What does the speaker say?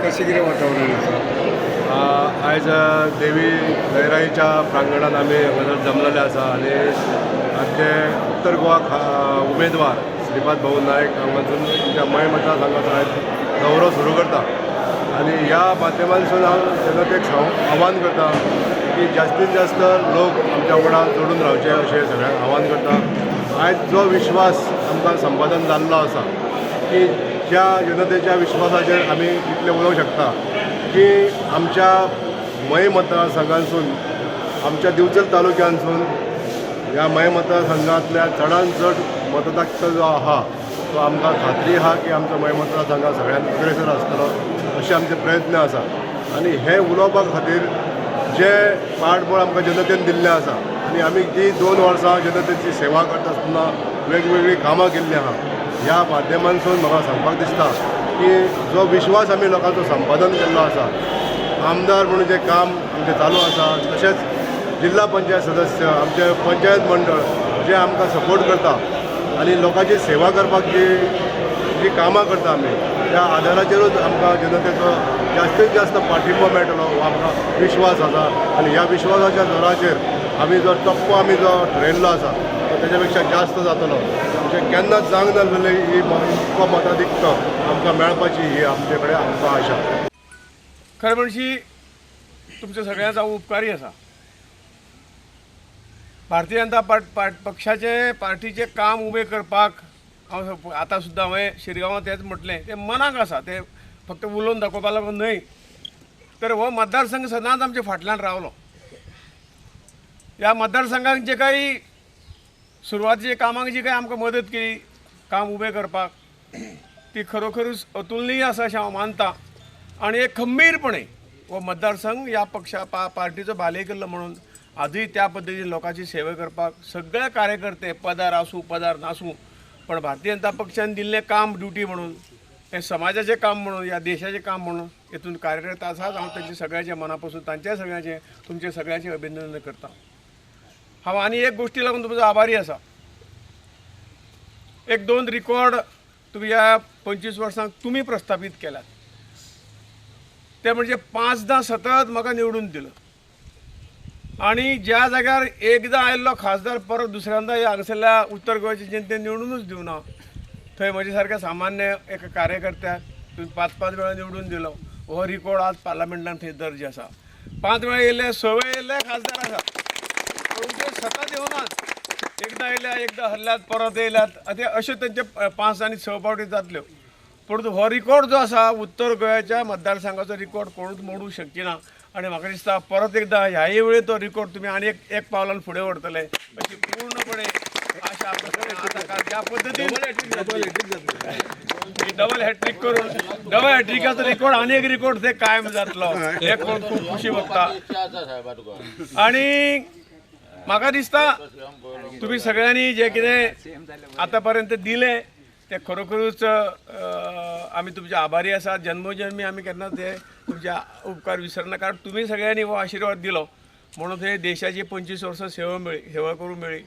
कशें कितें वातावरण आसा? आयज देवी लयराईच्या प्रांगणात आमी हांगासर जमलेले आसा आनी आमचे उत्तर गोवा उमेदवार श्रीपाद भाऊ नायक हांगासून आमच्या मये मतदारसंघाचो आयज दौरो सुरू करता आनी ह्या माध्यमांतसून हांव जनतेक आव्हान करता की जास्तीत जास्त लोक आमच्या वांगडा जोडून रावचे अशें सगळ्यांक आव्हान करता. आयज जो विश्वास आमकां संपादन जाल्लो आसा की ज्या जनतेच्या विश्वासाचेर आमी इतलें उलोवंक शकता की आमच्या मये मतदारसंघांतसून, आमच्या दिवचल तालुक्यांतसून ह्या मये मतदारसंघांतल्या चडान चड मतदार जो आहा तो आमकां खात्री आहा की आमचो मये मतदारसंघ सगळ्यांत अग्रेसर आसतलो अशे आमचे प्रयत्न आसा. आनी हे उलोवपा खातीर जे पाठबळ आमकां जनतेन दिल्लें आसा आनी आमी जी 2 वर्सां जनतेची सेवा करता आसतना वेगवेगळीं कामां केल्लीं आहा, ह्या माध्यमांतसून म्हाका सांगपाक दिसता की जो विश्वास आमी लोकांचो संपादन केल्लो आसा, आमदार म्हणून जें काम आमचें चालू आसा, तशेंच जिल्हा पंचायत सदस्य, आमचे पंचायत मंडळ जे आमकां सपोर्ट करता आनी लोकांची सेवा करपाक जी जी कामां करता आमी, त्या आदाराचेरूच आमकां जनतेचो जास्तीत जास्त पाठिंबो मेळटलो हो आमकां विश्वास आसा. आनी ह्या विश्वासाच्या जोराचेर आमी जो टप्पो आमी जो ठरयल्लो आसा तो तेच्या पेक्षा जास्त जातलो. अशें केन्नाच जावंक नासलेली ही इतको मताधिक्य आमकां मेळपाची ही आमचे कडेन आमकां आशा. खरें म्हणशी तुमच्या सगळ्यांचो हांव उपकारी आसा. भारतीय जनता पक्षाचें पार्टीचें काम उबें करपाक हांव आतां सुद्दां हांवें शिरगांवां तेंच म्हटलें, तें मनाक आसा, तें फक्त उलोवन दाखोवपा लागून न्हय, तर हो मतदारसंघ सदांच आमच्या फाटल्यान रावलो. ह्या मतदारसंघाक जे काही सुरवातीच्या कामाक जी काही आमकां मदत केली काम उबें करपाक, ती खरोखरूच अतुलनीय आसा अशें हांव मानता. आनी एक खंबीरपणे हो मतदारसंघ ह्या पक्षा पार्टीचो बालेकिल्लो म्हणून आजूय त्या पद्दतीन लोकांची सेवा करपाक सगळे कार्यकर्ते पदार आसूं पदार नासूं, पण भारतीय जनता पक्षान दिल्लें काम ड्युटी म्हणून, हें समाजाचें काम म्हणून, ह्या देशाचें काम म्हणून हेतून कार्यरत आसाच. हांव तांचे सगळ्यांच्या मना पासून तांच्या सगळ्यांचें तुमचें सगळ्यांचें अभिनंदन करता. हांव आनी एक गोश्टी लागून तुमचो आभारी आसा. 1-2 रिकॉर्ड तुमी ह्या 25 वर्सांक तुमी प्रस्थापीत केल्यात, ते म्हणजे 5दां सतत म्हाका निवडून दिलो आनी ज्या जाग्यार एकदां आयिल्लो खासदार परत दुसऱ्यांदा ह्या हांगासरल्या उत्तर गोंयच्या जनतेन निवडूनच दिवना, थंय म्हजे सारक्या सामान्य एका कार्यकर्त्याक तुमी 5-5 वेळा निवडून दिलो. हो रिकॉर्ड आज पार्लमेंटान थंय दर्ज आसा. 5 वेळा येयल्ले 6 वेळा येयल्ले खासदार आसा, पूण ते सतत येवनात, एकदां येयल्या एकदां हरल्यात परत येयल्यात, आतां अश्यो तेंचे 5 आनी 6 फावटी जातल्यो. पूण हो रिकॉर्ड जो आसा उत्तर गोंयाच्या मतदारसंघाचो रिकॉर्ड कोणूच मोडूंक शकची ना आनी म्हाका दिसता परत एकदां ह्याय वेळी तो रिकॉर्ड तुमी आनी एक पावलान फुडें व्हरतले अशी पूर्णपणे आशा आतां कारण ज्या पद्दतीन डबल हॅट्रीक करून डबल हॅट्रिकाचो रिकॉर्ड आनी एक रिकॉर्ड ते कायम जातलो हे कोण खूब खुशी भोगता. आनी म्हाका दिसता तुमी सगळ्यांनी जें कितें आतां पर्यंत दिलें ते खरोखरूच आमी तुमचे आभारी आसा. जन्मोजन्मी आमी केन्ना ते तुमचे उपकार विसरना, कारण तुमी सगळ्यांनी हो आशिर्वाद दिलो म्हणून हे देशाची 25 वर्सां सेवा मेळ्ळी, सेवा करूंक मेळ्ळी.